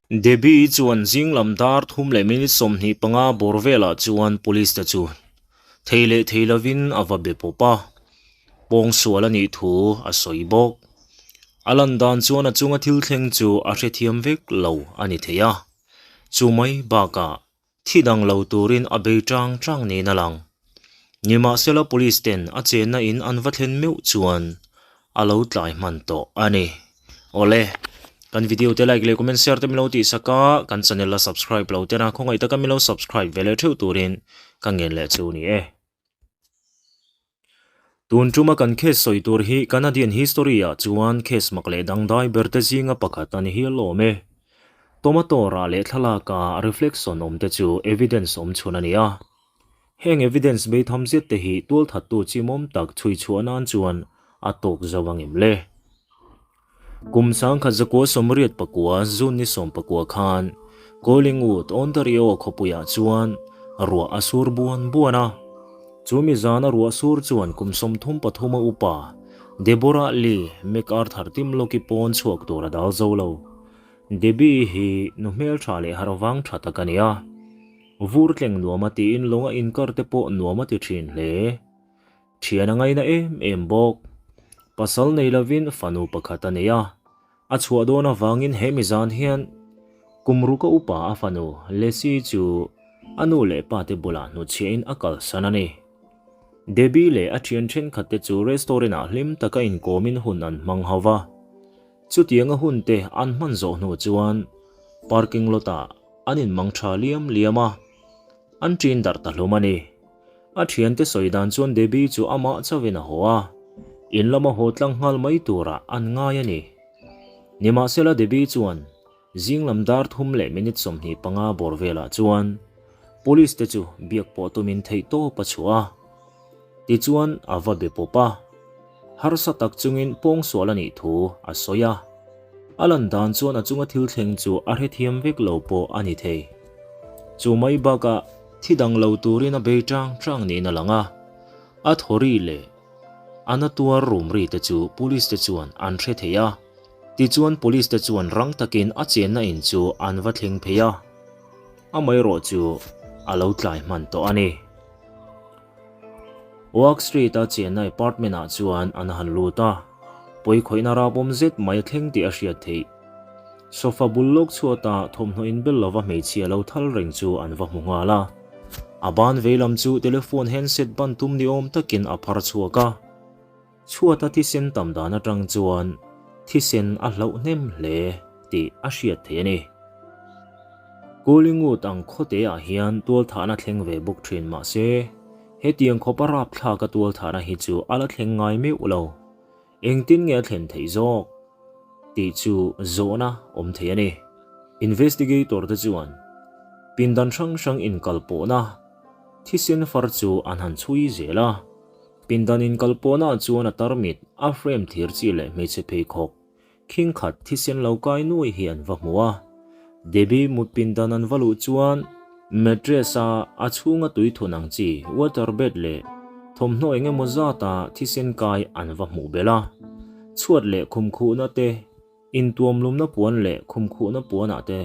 Debbie chuan zing lam dar thum leh minute 25 bawr velah chuan police te chu thei leh thei lovin a va be pawp a, pawngsual a nih thu a sawi bawk. A lan dan chuan a chunga thil thleng chu a hrethiam vek lo a ni thei a, chu mai bakah Thi dang lo turin a bei tang tang niin a lang. Nimahsela police ten a chenna in an va thlen meuh chuan a lo tlai hman tawh a ni. Awle, kan video te like leh comment share te min lo tih sak a, kan channel la subscribe lo tena khawngaih taka min lo subscribe ve leh theuh turin ka ngen leh chu ni e. Tun tuma kan case sawi tur hi Canadian history ah chuan case mak leh dangdai ber te zinga pakhat a ni hial awm e. Tomato rah leh thlalak a reflection awm te chu evidence awm chhun a ni a. Heng evidence beitham zet te hi tualthattu chimawm tak chhui chhuah nan chuan a tawk zo ang em le? Kum 1989 June ni 19 khan Collingwood, Ontario khawpuiah chuan ruah a sur buan buan a. Chumi zana ruah sur chuan kum 33 a upa Deborah Lee MacArthur Timlock-i pawn chhuak tur a dal zo lo. Debbie hi nu hmeltha leh harvang tha tak a ni a. Vur tleng nuam a tiin lawnga inkar te pawh nuam a ti thin hle. Thian a ngaina em em bawk. Pasal nei lovin fanu pakhat a nei a, a chhuah dawn avangin he mi zan hian kum ruka upa a fanu Lesi chu a nu leh pa te bulah hnutchhiahin a kalsan a ni. Debbie leh a thian thenkhat te chu restaurant ah hlim taka inkawmin hun an hmang ho va. Chutianga hun te an hman zawh hnu chuan parking lot ah an inmang tha liam liam a, an ṭin darh ta hlum a ni. A thiante sawi dan chuan Debbie chu amah chauhin a haw a, in lama haw tlang nghal mai turah an ngai a ni. Nimahsela Debbie chuan zing lam dar thum leh minute 25 bawr velah chuan police te chu biak pawh tumin theih tawp a chhuah a, tichuan a va be pawp a. Harsa tak chungin pawngsual a nih thu a sawi a, a lan dan chuan a chunga thil thleng chu a hrethiam vek lo pawh a ni thei. Chu mai bakah thi dang lo turin a bei tang tang niin a lang a, a thaw ri leh a na tuar rum ri te chu police te chuan an hre thei a. Tichuan police te chuan rang takin a chenna in chu an va thleng phei a, amaherawh chu a lo tlai hman tawh a ni. Oak Street a chenna apartment ah chuan an han lut a, pawikhawihna rapawm zet mai a thleng tih a hriat theih. Sofa bul lawk chhuata thawmhnaw inbel lova hmeichhia lo thal reng chu an va hmu nghal a. A ban veilam chu telephone handset ban tum ni awm takin a phar chhuak a. Chhuata thisen tam dan atang chuan thisen a hlauh hnem hle tih a hriat theih a ni. Collingwood ang khawte ah hian tualthahna thleng ve bawk thin mahse hetiang khawpa rapthlaka tualthahna hi chu a la thleng ngai meuh lo. Engtin nge a thlen theih zawk tih chu zawhna awm thei a ni. Investigator te chuan pindan hrang hrang inkalpawhna thisen far chu an han chhui zel a. Pindan inkalpawhnaah chuan a tarmit, a frame thir chi leh hmeichhe pheikhawk, khing khat thisen lo kai nuai hi an va hmu a. Debbie mut pindan an va luh chuan mattress a a chhunga tui thun ang chi water bed leh thawmhnaw eng emaw zata thisen kai an va hmuh belh a. Chhuat leh khum khuhna te, intuamlumna puan leh khum khuhna puanah te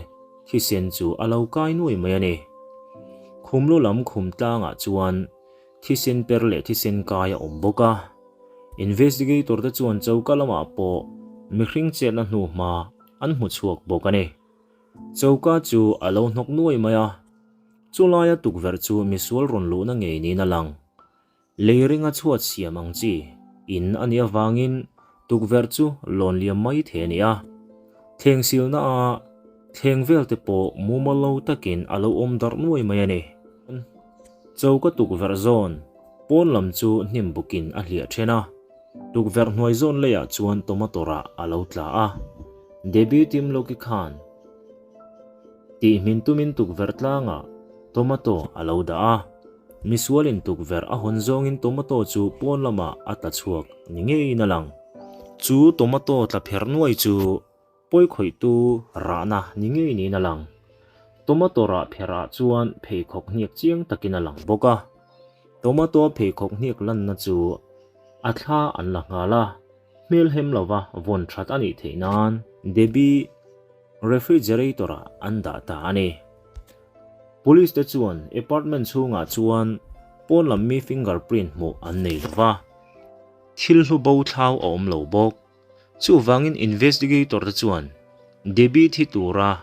thisen chu a lo kai nuai mai a ni. Khumlu lam khum tlangah chuan Thisen per leh thisen kai a awm bawk a. Investigator te chuan choka lamah pawh mihring chetna hnu hma an hmu chhuak bawk a ni. Choka chu a lo hnawk nuai mai a, chulaia tukverh chu misual rawn luhna ngei niin a lang. Lei ringa chhuat siam ang chi in a nih avangin tukverh chu lawn liam mai thei a ni a. Thleng silna a thleng vel te pawh mumal lo takin a lo awm darh nuai mai a ni. Choka tukverh zawn pawn lam chu hnim bukin a hliah then a, tukverh hnuai zawn leiah chuan tomato rah a lo tla a. Debbie Timloki khan tih hmin tumin tukverh tlangah tomato a lo dah a, misualin tukverh a hawn zawngin tomato chu pawn lamah a tla chhuak ni ngeiin a lang. Chu tomato tla pherh nuai chu Pawikhawihtu rahna ni ngei niin a lang. Tomato rah pherah chuan pheikhawk hniak chiang takin a lang bawk a. Tomato pheikhawk hniak lanna chu a thla an la nghal a, hmelhem lova vawn that a nih theih nan Debbie. Refrigerator-ah an dah ta a ni. Police te chuan apartment chhungah chuan pawn lam mi fingerprint hmuh an nei lo va, thil hlu bo thlau a awm lo bawk. Chuvangin investigator te chuan Debbie thi tura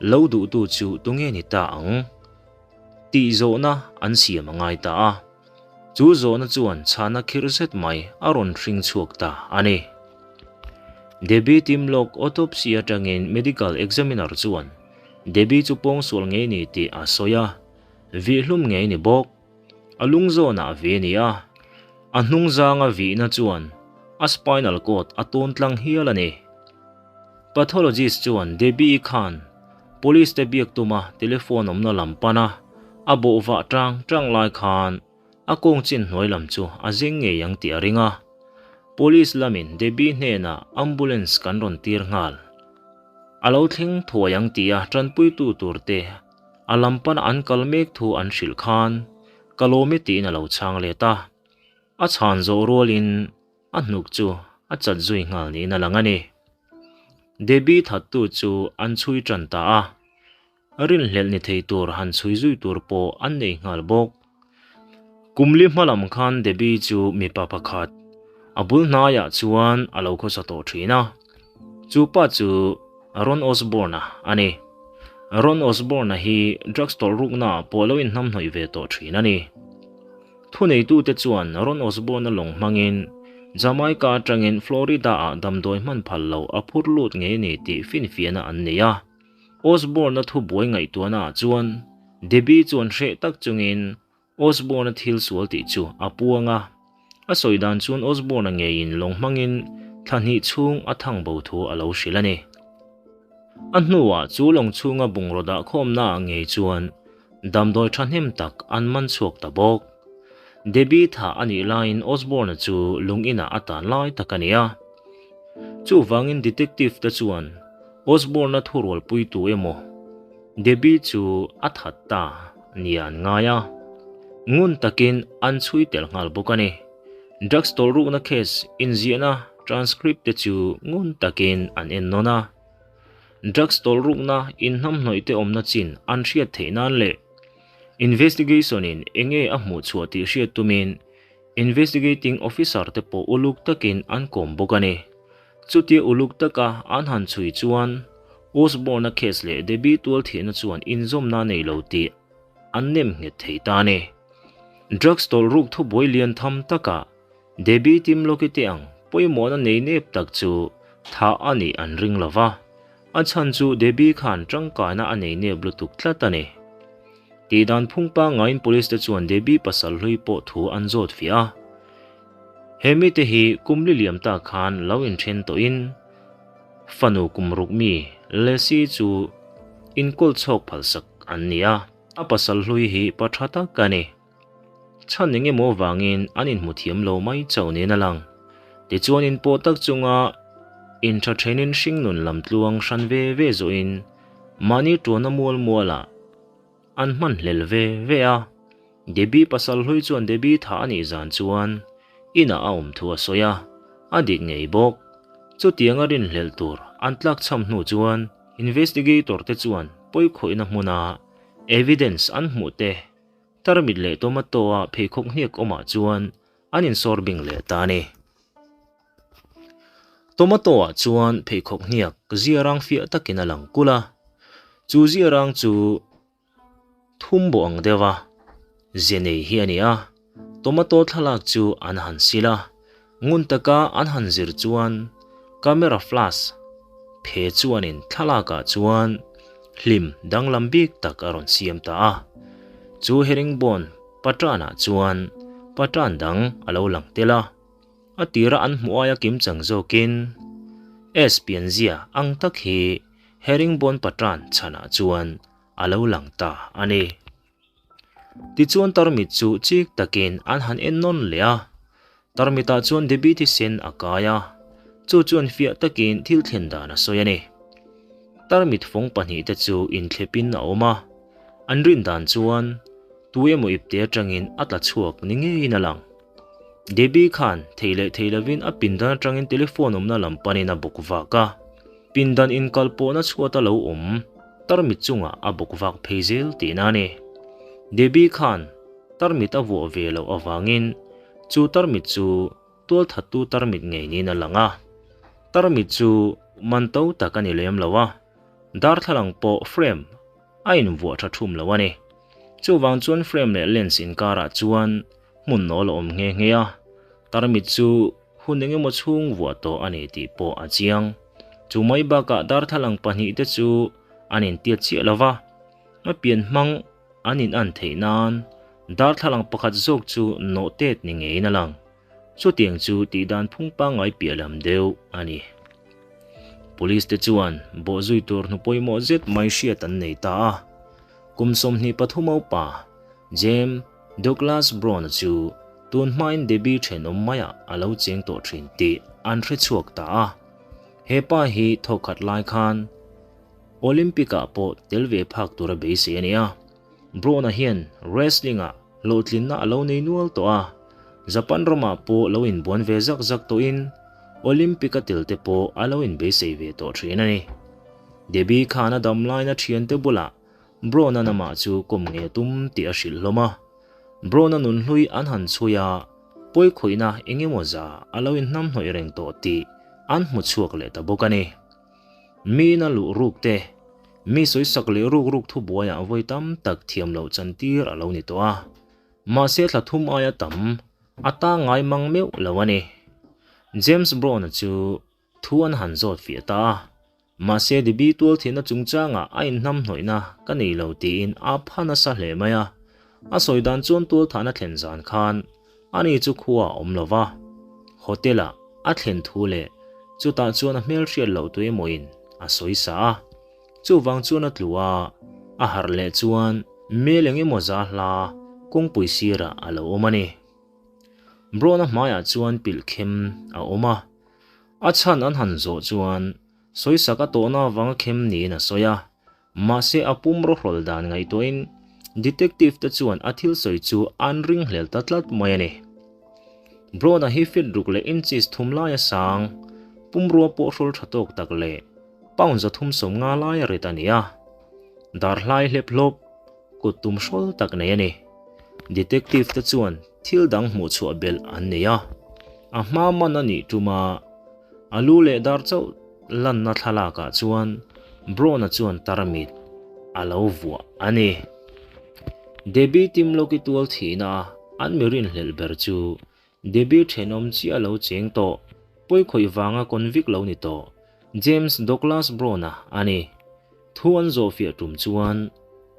lo duhtu chu tunge ni ta ang? tih zawhna an siam a ngai ta a. Chu zawhna chuan chhana khirh zet mai a rawn hring chhuak ta a ni. Debbie Timlock autopsy atangin medical examiner chuan Debbie chu pawngsual ngei ni tih a sawi a, vihhlum ngei ni bawk. A lung zawnah a vi a ni a, a hnung zanga vihna chuan a spinal cord a tawn tlang hial a ni. Pathologist chuan Debbie-i khan police te biak tuma telephone awmna lam pana a bawh vah tang tang lai khan a kawng chin hnuai lam chu a zeng ngei ang tih a ring a. Police lamin Debbie hnenah ambulance kan rawn tir nghal. A lo thleng thuai ang tia tanpuitu tur te a lam pana an kal mek thu an hrilh khan ka lawm e tiin a lo chhang let a. A chhan zawh rualin A hnuk chu a chat zui nghal niin a lang a ni. Debbie thattu chu an chhui tan ta a, rinhlelh ni thei tur han chhui zui tur pawh an nei nghal bawk. Kum li hma lam khan Debbie chu mipa pakhat a bul hnaiah chuan a lo khawsa tawh thin a, chu pa chu Ron Osborne-a a ni. Ron Osborne-a hi drugs tawlh ruknaah pawh lo inhnamhnawih ve tawh thin a ni. Thuneitute chuan Ron Osborne-a lawng hmangin Jamaica atangin Florida-ah damdawi hman phal loh a phur lut ngei a ni tih finfiahna an nei a. Osborne-a thubuai ngaihtuahnaah chuan Debbie chuan hreh tak chungin Osborne-a thil sual tih chu a puang a. A sawi dan chuan Osborne-a ngeiin lawng hmangin thla hnih chhung a thang bo thu a lo hrilh a ni. A hnuah chu lawng chhunga bungraw dahkhawmnaah ngei chuan Damdawi thahnem tak an man chhuak ta bawk. Debbie thah a nih laiin Osborne-a chu lung inah a tan lai tak a ni a. Chuvangin detective te chuan Osborne-a thurualpui tu emaw Debbie chu a that ta nia an ngai a. Ngun takin an chhui tel nghal bawk a ni. Drugs tawlhrukna case inziahna transcript te chu ngun takin an en nawn a. Drugs tawlhrukna inhnamhnawih te awmna chin an hriat theih nan leh investigation in enge a hmuh chhuah tih hriat tumin investigating officer te pawh uluk takin an kawm bawk a ni. Chutia uluk taka an han chhui chuan Osborne-a case leh Debbie tualthihna chuan inzawmna nei lo tih an nem nghet thei ta a ni. Drugs tawlhruk thubuai lian tham takah Debbie Timloki te ang pawimawhna nei nep tak chu thah a nih an ring lo va, a chhan chu Debbie khan tangkaina a nei nep lutuk tlat a ni. Tihdan phung pangaiin police te chuan Debbie pasal hlui pawh thu an zawt fiah a. He mite hi kum li liam ta khan lo inthen tawhin fanu kum ruk mi Lacey chu inkawl chhawk phalsak an ni a, a pasal hlui hi pa tha tak a ni. Chhan eng emaw vangin an inhmu thiam lo mai chauh niin a lang. Tichuan inpawh tak chunga intha thenin hringnun lam tluang hran ve ve zawhin mahni tuanna mual mualah an hman hlel ve ve a. Debbie pasal hlui chuan Debbie thah a nih zan chuan inah a awm thu a sawi a, a dik ngei bawk. Chutianga rinhlelh tur an tlakchham hnu chuan investigator te chuan pawikhawihna hmuna evidence an hmuh te Tarmit leh tomato-a pheikhawk hniak awmah chuan an insawr bing leh ta a ni. Tomato-ah chuan pheikhawk hniak ziarang fiah takin a lang kulh a, chu ziarang chu thum bawh ang deuh a, ze nei hi a ni a. Tomato thlalak chu an han sil a, Ngun taka an han zir chuan camera flash phe chuanin thlalakah chuan hlim danglam bik tak a rawn siam ta a. Chu herringbone pattern-ah chuan pattern dang a lo lang tel a, a tira an hmuh aia kimchang zawkin S pianzia ang tak hi herringbone pattern chhanah chuan a lo lang ta a ni. Tichuan tarmit chu chik takin an han en nawn leh a, tarmitah chuan Debbie thisen a kai a, chu chuan fiah takin thil thlen dan a sawi a ni. Tarmit fawng pahnihte chu inthlepin a awm a, an rin dan chuan tu emaw ipte atangin a tla chhuak ni ngeiin a lang. Debbie khan thei leh thei lovin a pindan atangin telephone awmna lam panin a bawk vak a. Pindan inkalpawhna chhuata lo awm tarmit chungah a bawk vak phei zel tihna a ni. Debbie khan tarmit a vuah ve loh avangin chu tarmit chu tualthattu tarmit ngei niin a lang a. Tarmit chu man to tak a ni lem lo a, darthlalang pawh frame a invuah tha thum lo a ni. Chuvang chuan frame leh lens inkarah chuan hmun nawl a awm nghe nghe a, tarmit chu hun engemaw chhung vuah tawh a ni tih pawh a chiang. Chu mai bakah darthlalang pahnihte chu an intiat chiah lo va, a pian hmang an inan theih nan darthlalang pakhat zawk chu nawh tet ni ngeiin a lang. Chutiang chu tihdan phung pangngai piah lam deuh a ni. Police te chuan bawhzui tur hnu pawimawh zet mai hriat an nei ta a. Kum 23 upa James Douglas Brown-a chu tun hmain Debbie thenawm maiah a lo cheng tawh thin tih an hre chhuak ta a. He pa hi thawkkhat lai khan Olympic-ah pawh tel ve phak tura beisei a ni a. Brown-a hian wrestling-ah hlawhtlinna a lo nei nual tawh a, Japan ramah pawh lo inbuan ve zak zak tawhin Olympic-a tel te pawh a lo inbeisei ve tawh thin a ni. Debbie khan a dam laina thiante bulah Brown-a namah chu kawm nge a tum tih a hrilh hlawm a. Brown-a nunhlui an han chhui a, pawikhawihna eng emaw za a lo inhnamhnawih reng tawh tih an hmu chhuak leh ta bawk a ni. Miin a luh ruk te, mi sawisak leh ruk ruk thubuaiah vawi tam tak thiam loh chantir a lo ni tawh a, mahse thla thum aia tam a ta ngai mang meuh lo a ni. James Brown-a chu thu an han zawt fiah ta a, mahse Debbie tualthiahna chungchangah a inhnamhnawihna ka nei lo tiin a pha nasa hle mai a, a sawi dan chuan tualthahna thlen zan khan Ani chu khua a awm lo va, hotel-ah a thlen thu leh chutah chuan a hmelhriat loh tu emawin a sawi sa a. Chuvang chuan a tlu a, a harh leh chuan mel eng emaw za hla kawngpui sirah a lo awm a ni. Brown-a hmaiah chuan pilh khem a awm a, a chhan an han zawh chuan sawisak a tawhna avanga khem niin a sawi a. Mahse a pum rawhrawl dan ngaihtuahin detective te chuan a thil sawi chu an ringhlel ta tlat mai a ni. Brown-a hi feet ruk leh inches thum laia sang, pumrua pawh hrawl tha tawk tak leh pound 350 laia rit a ni a. Dar hlai hlep hlawp, kut tum hrawl tak nei a ni. Detective te chuan thil dang hmuh chhuah belh an nei a, a hma man a nih tuma a lu leh dar chauh lanna thlalakah chuan Brown-a chuan tarmit a lo vuah a ni. Debbie Timlock-i tual thihna a an mi rinhlelh ber chu Debbie thenawm chiah lo cheng tawh, pawikhawih vanga convict lo ni tawh James Douglas Brown-a a ni. Thu an zawhfiah tum chuan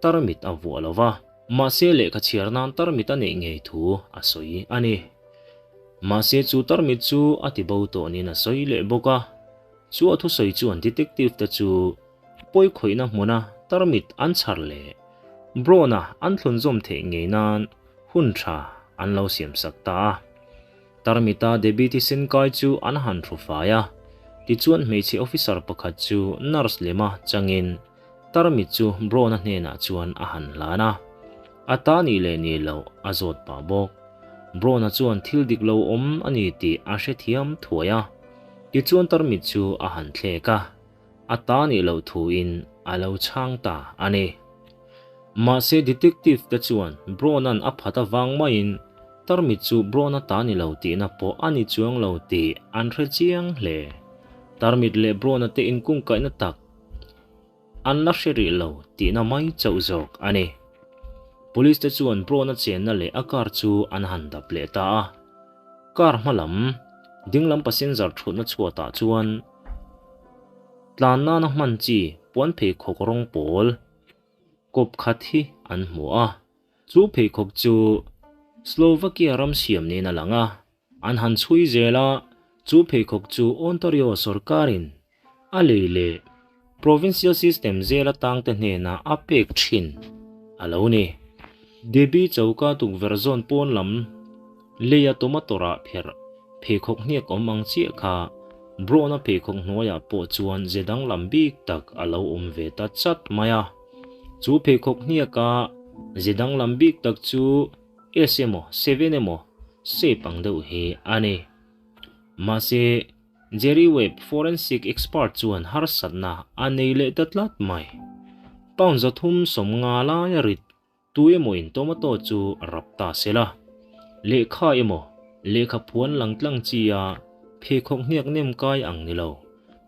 tarmit a vuah lo va, mahse lehkha chhiar nan tarmit a neih ngei thu a sawi a ni. Mahse chu tarmit chu a ti bo tawh niin a sawi leh bawk a, chu a thusawi chuan detective te chu pawikhawihna hmuna tarmit an chhar leh Brown-a an thlunzawm theih ngei nan hun tha an lo siamsak ta a. Tarmita Debbie thisen kai chu an han thu fai a, tichuan hmeichhe officer pakhat chu nurse lema changin tarmit chu Brown-a hnenah chuan a han hlan a. A ta nih leh nih loh a zawt pah bawk. Brown-a chuan thil dik lo awm a ni tih a hrethiam thuai a, tichuan tarmit chu a han thlek a, a ta nih loh thuin a lo chhang ta a ni. Mahse detective te chuan Brown-a'n a phat avang maiin tarmit chu Brown-a ta ni lo tihna pawh a ni chuang lo tih an hre chiang hle. Tarmit leh Brown-a te inkungkaihna tak an la hre rih lo tihna mai chauh zawk a ni. Police te chuan Brown-a chenna leh a car chu an han dap leh ta a. Car hma lam, dinglam passenger thutna chhuatah chuan tlan nana hman chi puan pheikhawk rawng pawl kawp khat hi an hmu a. Chu pheikhawk chu Slovakia ram siam niin a lang a. An han chhui zel a, chu pheikhawk chu Ontario sorkarin a lei leh provincial system zela tangte hnenah a pek thin a lo ni. Debbie choka tukverh zawn pawn lam leia tomato rah pherh pheikhawk hniak awm ang chiah kha Brown-a pheikhawk hnuaiah pawh chuan ze danglam bik tak a lo awm ve ta chat mai a. Chu pheikhawk hniaka ze danglam bik tak chu S emaw, seven emaw shape ang deuh hi a ni. Mahse. Jerry Webb, forensic expert chuan harsatna a nei leh ta tlat mai. Pound 350 laia rit tu emaw in tomato chu rap ta se la. Lehkha emaw, lehkha phuan lang tlang chi a pheikhawk hniak nem kai ang ni lo.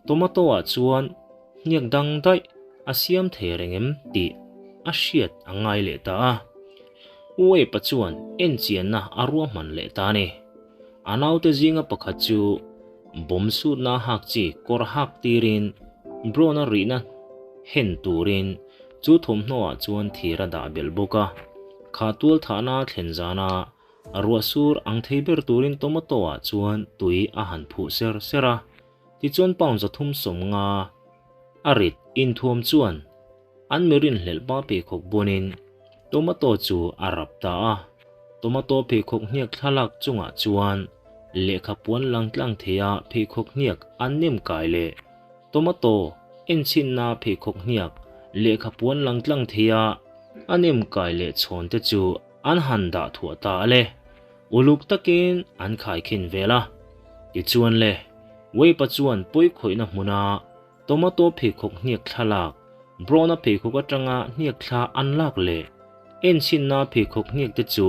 Tomato ah chuan hniak dang daih a siam thei reng em tih a hriat a ngai leh ta a. Webb-a chuan enchianna a ruahman leh ta a ni. A naute zinga pakhat chu bomb sutna hak chi kawr hak tirin Brown-a rihna hen turin chu thawmhnaw ah chuan thir a dah belh bawk a. Kha tual thahna thlen zana ruah sur ang thei ber turin tomato ah chuan tui a han phuh ser ser a. Tichuan pound 350 a rit inthuam chuan An mi rinhlelh pa pheikhawk bunin tomato chu a rap ta a. Tomato pheikhawk hniak thlalak chungah chuan lehkha puan lang tlang theia pheikhawk hniak an nem kai leh tomato enchhinna pheikhawk hniak lehkha puan lang tlang theia a nem kai leh chhawn te chu an han dah thuah ta a le. Uluk takin an khaikhin vel a. Tichuan le, Weipa chuan pawikhawihna hmuna Tomato pheikhawk hniak thlalak, Brown-a pheikhawk atanga hniak thla an lak leh enchhinna pheikhawk hniak te chu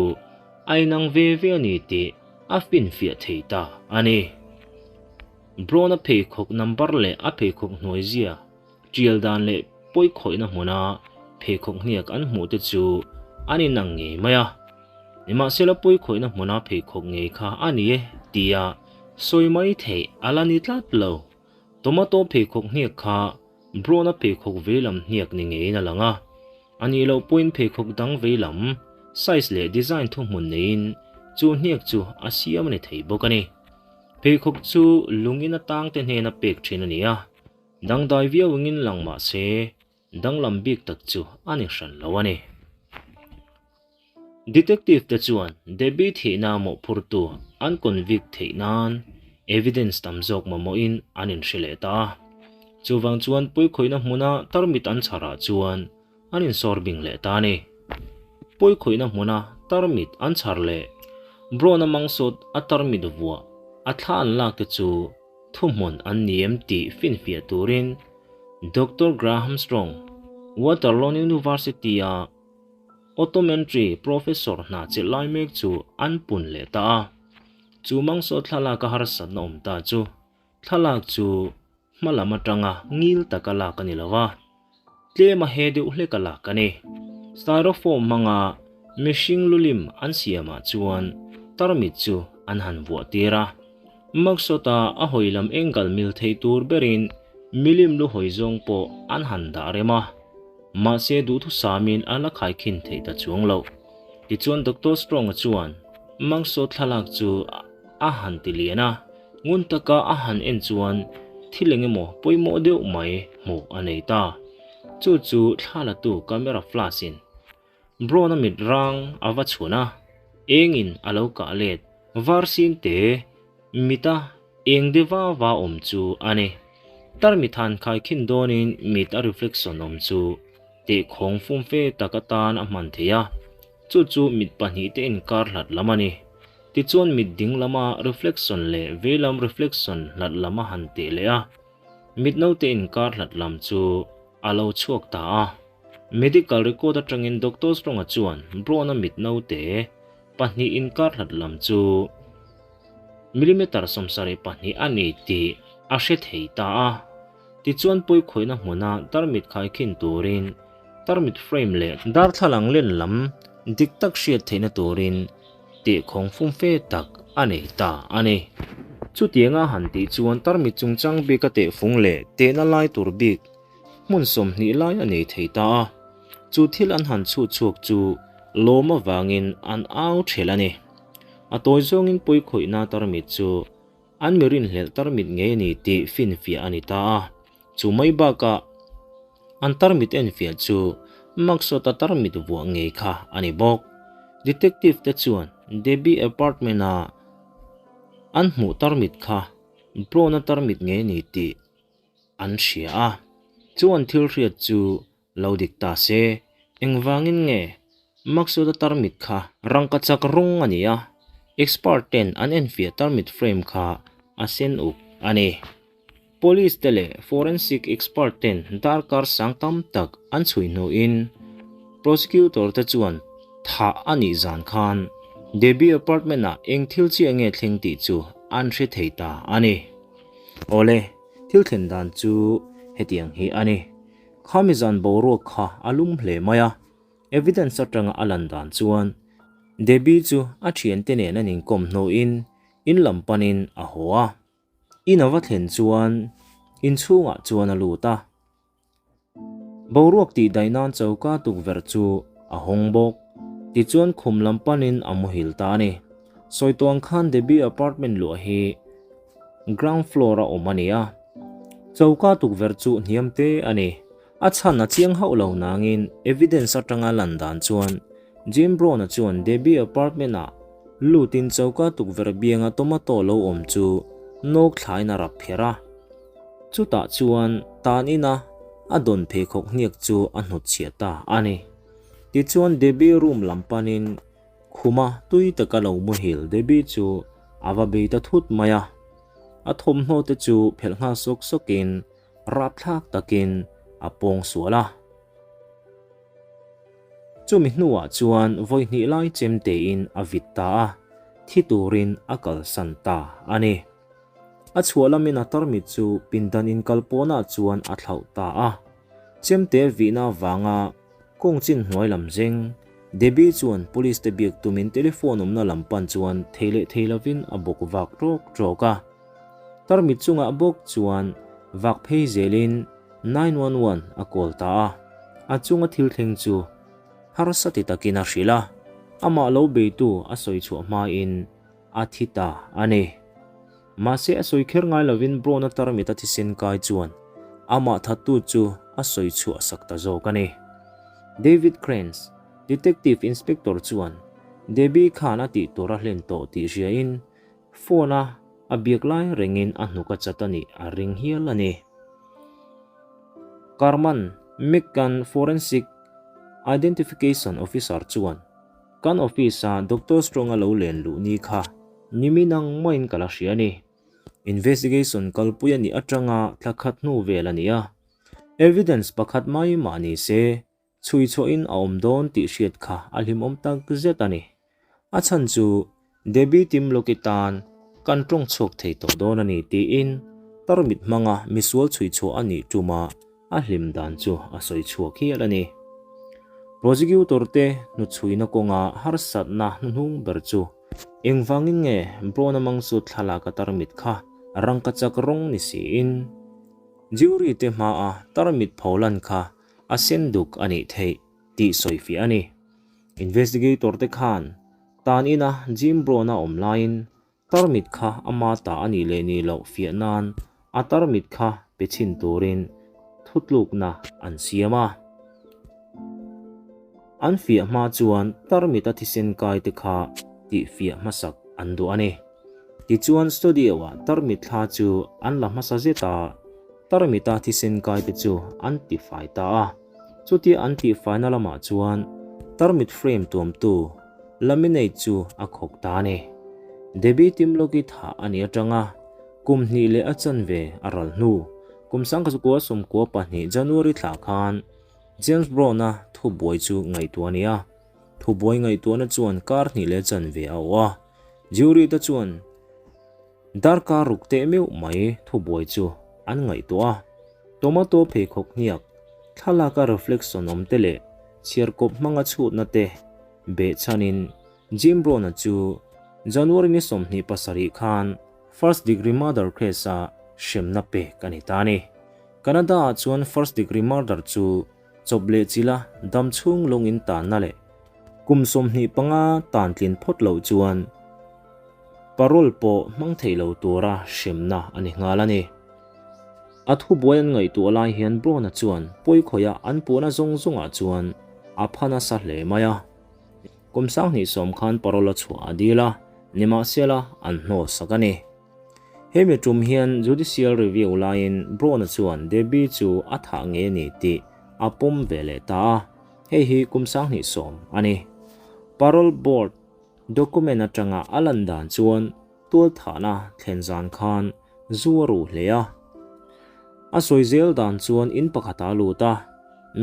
a inang ve ve a ni tih a finfiah thei ta a ni. Brown-a pheikhawk number leh a pheikhawk hnuai zia, tial dan leh pawikhawihna hmuna pheikhawk hniak an hmuh te chu an inang ngei mai a. Nimahsela pawikhawihna hmuna pheikhawk ngei kha a ni e tia sawi mai theih a la ni tlat lo. Tomato pheikhawk hniak kha Brown-a pheikhawk veilam hniak ni ngeiin a lang a, a nih loh pawhin pheikhawk dang veilam, size leh design thuhmun neiin chu hniak chu a siam a ni thei bawk a ni. Pheikhawk chu lungin a tangte hnena pek thin a ni a, dangdai viau engin lang mah se danglam bik tak chu a ni hran lo a ni. Detective te chuan Debbie thihna mawhphurtu an convict theih nan evidence tam zawk mamawhin an inhre leh ta a. Chuvang chuan pawikhawihna hmuna tarmit an chharah chuan an insawr bing leh ta a ni. Pawikhawihna hmuna tarmit an chhar leh Brown-a mangsawt a tarmit vuah a thla an lak te chu thuhmun an ni em tih finfiah turin Doctor Graham Strong, Waterloo University-a Optometry Professor hna chelh lai mek chu an pun leh ta a. Chu mangsaw thlalak a harsatna awm ta chu thlalak chu hma lam atanga ngil taka lak a ni lo a, tlem a he deuh hlek a lak a ni. Styrofoam hmanga mihring lulim an siamah chuan tarmit chu an han vuah tir a. Mugshot-a a hawi lam angle mil thei tur berin milim lu hawi zawng pawh an han dah rem a. Mahse duhthusamin a la khaikhin theih ta chuang loh. Tichuan Doctor Strong-a chuan Mangsaw thlalak chu a han ti lian a, ngun taka a han en chuan thil eng emaw pawimawh deuh mai hmuh a nei ta. Chu chu thla latu camera flash-in Brown-a mit rang a va chhun a, engin a lo kah let var sin te mita eng deuha va awm chu a ni. Tarmit han khaikhin dawnin mit a reflection awm chu tehkhawng fumfe tak atan a hman thei a, chu chu mit pahnihte inkar hlat lam a ni. Tichuan mit ding lama reflection leh veilam reflection hlat lam a han teh leh a, mit naute inkar hlat lam chu a lo chhuak ta a. Medical record atangin Doctor Strong-a chuan Brown-a mit naute pahnih inkar hlat lam chu millimeter 72 a ni tih a hre thei ta a. Tichuan pawikhawihna hmuna tarmit khaikhin turin tarmit frame leh darthlalang len lam dik tak hriat theihna turin tehkhawng fumfe tak a nei ta a ni. Chutianga han tih chuan tarmit chungchang bik a tehfung leh tehna lai tur bik hmun 20 lai a nei thei ta a. Chu thil an han chhut chhuak chu lawm avangin an au thelh a ni. A tawi zawngin pawikhawihna tarmit chu an mi rinhlelh tarmit ngei a ni tih finfiah a ni ta a. Chu mai bakah an tarmit enfiah chu Maksawta tarmit vuah ngei kha a ni bawk. Detective te chuan Debbie apartment-a an hmuh tarmit kha Brown-a tarmit ngei a ni tih an hria a. Chu an thil hriat chu lo dik ta se, engvangin nge Maksawta tarmit kha rangkachak rawng a ni a, expert ten an enfiah tarmit frame kha a sen uk a ni. Police te leh forensic expert ten darkar sang tam tak an chhui hnuin prosecutor te chuan thah a nih zan khan Debbie apartment ah eng thil chiah nge thleng tih chu an hre thei ta a ni. Awle, thil thlen dan chu hetiang hi a ni. Khami zan boruak kha a lum hle mai a, evidence atanga a lan dan chuan Debbie chu a thiante nen an inkawm hnuin in lam panin a haw a. In a va thlen chuan inchhungah chuan a lut a. Boruak tih daih nan choka tukverh chu a hawng bawk. Tichuan khum lam panin a muhil ta a ni. Sawi tuang khan Debbie apartment luah hi ground floor a awm a ni a. Choka tukverh chu hniam te a ni. A chhan a chiang hauh lo nangin evidence atanga lan dan chuan Jim Brown-a chuan Debbie apartment-ah lutin choka tukverh bianga tomato lo awm chu nawk thlain a rap pherh a. Chutah chuan tan ina a dawn pheikhawk hniak chu a hnutchhiah ta a ni. Tichuan Debbie room lam panin khuma tui taka lo muhil Debbie chu a va bei ta thut mai a. A thawmhnaw te chu phelh nghal sawk sawkin rapthlak takin a pawng sual a. Chumi hnuah chuan vawi hnih lai chem tein a vit ta a, thi turin a kalsan ta a ni. A chhuah lamin a tarmit chu pindan inkal pawnah chuan a thlauh ta a. Chemte vihna avanga kawng chin hnuai lam zeng, Debbie chuan police te biak tumin telephone awmna lam pan chuan thei leh thei lovin a bawk vak ṭawk ṭawk a. Tarmit chungah bawk chuan vak phei zelin 911 a call ta a, a chunga thil thleng chu harsa ti takin a hrilh a, amah lo beitu a sawi chhuah hmain a thi ta a ni. Mahse a sawi kher ngai lovin Brown-a tarmit a thisen kai chuan amah thattu chu a sawi chhuah sak ta zawk a ni. David Krenz, Detective Inspector chuan Debbie khan a tih tur a hlen tawh tih hriain Phone a a biak lai rengin a hnuk a chat a nih a ring hial a ni. Carman McCann Forensic Identification Officer chuan, Kan office-a Doctor Strong-a lo len luh ni kha nimin ang maiin ka la hria a ni. Investigation kalpui a nih atanga thla khat hnu vel a ni a. Evidence pakhat mai mah ni se, Chhui chhuahin a awm dawn tih hriat kha a hlimawm tak zet a ni. A chhan chu Debbie Timloki tan kan tawng chhuak thei tawh dawn a ni tiin tarmit hmanga misual chhui chhuah a nih tuma a hlim dan chu a sawi chhuak hial a ni. Prosecutor te hnuchhuina kawnga harsatna hnuhnung ber chu engvangin nge Brown-a mangchu thlalaka tarmit kha rangkachak rawng ni siin jury te hmaa tarmit pholan kha A sen duk a nih theih tih sawi fiah a ni. Investigator te khan tan ina Jim Brown-a awm laiin tarmit kha ama ta a nih leh nih loh fiah nan a tarmit kha pe chhin turin thutlukna an siam a. An fiah hma chuan tarmit a thisen kai te kha tih fiah hmasak an duh a ni. Tichuan studio-ah tarmit thla chu an la hmasa zet a. Tarmita thisen kai te chu an tifai ta a, chutia an tihfaina lamah chuan tarmit frame tuamtu laminate chu a khawk ta a ni. Debbie Timloki thah a nih atanga kum hnih leh a chanve a ral hnu kum 1992 January thla khan James Brown-a thubuai chu ngaihtuah a ni a, thubuai ngaihtuahna chuan kar hnih leh chanve a awh a, jury te chuan Darkar ruk teh meuh mai thubuai chu an ngaihtuah a, tomato pheikhawk hniak, thlalaka reflection awm te leh chhiarkawp hmanga chhutna te behchhanin Jim Brown-a chu January ni 27 khan first degree murder case-a hremna pek a ni ta a ni. Canada-ah chuan first degree murder chu chawp leh chila dam chhung lawngin tanna leh kum 25 tan tlin phawt loh chuan Parole pawh hmang thei lo tura hremna a ni nghal a ni. A thubuai an ngaihtuah lai hian Brown-a chuan pawikhawih an puhna zawng zawngah chuan a pha nasa hle mai a. Kum 2010 khan parole a chhuah a dil a, nimahsela an hnawlsak a ni. Hemi tum hian judicial review laiin Brown-a chuan Debbie chu a thah ngei a ni tih a pawm ve leh ta a, hei hi kum 2010 a ni. Parole board Document atanga a lan dan chuan tualthahna thlen zan khan Zu a ruh hle a. A sawi zel dan chuan in pakhatah a lut a,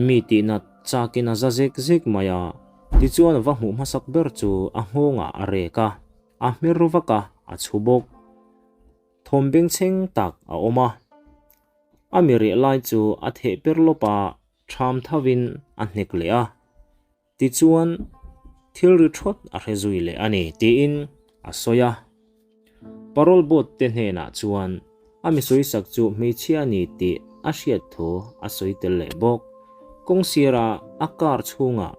mi tihnat chakin a za zek zek mai a, tichuan a va hmuh hmasak ber chu a nghawngah a rek a, a hmer vak a, a chhu bawk. Thawm bengchheng tak a awm a, a mi reh lai chu a theh per lawp a, ṭham thovin a hnek leh a. Tichuan, thil ri thawt a hre zui leh a ni, tiin a sawi a. Parole board te hnenah chuan a mi sawisak chu hmeichhia a ni tih a hriat thu a sawi tel leh bawk. Kawng sira a car chhungah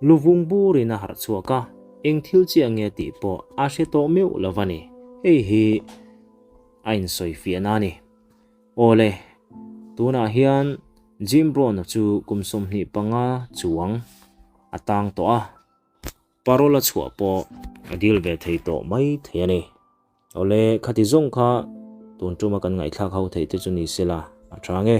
lu vung burin a harh chhuak a, eng thil chiah nge tih pawh a hre tawh meuh lo a ni. Hei hi a insawifiahna a ni. Awle, tunah hian Jim Brown-a chu kum 25 chuang a tang tawh a, parole a chhuah pawh a dil ve thei tawh mai thei a ni. Awle, khati zawng kha tun tuma kan ngaihthlak ho theih te chu ni sela a tha nge.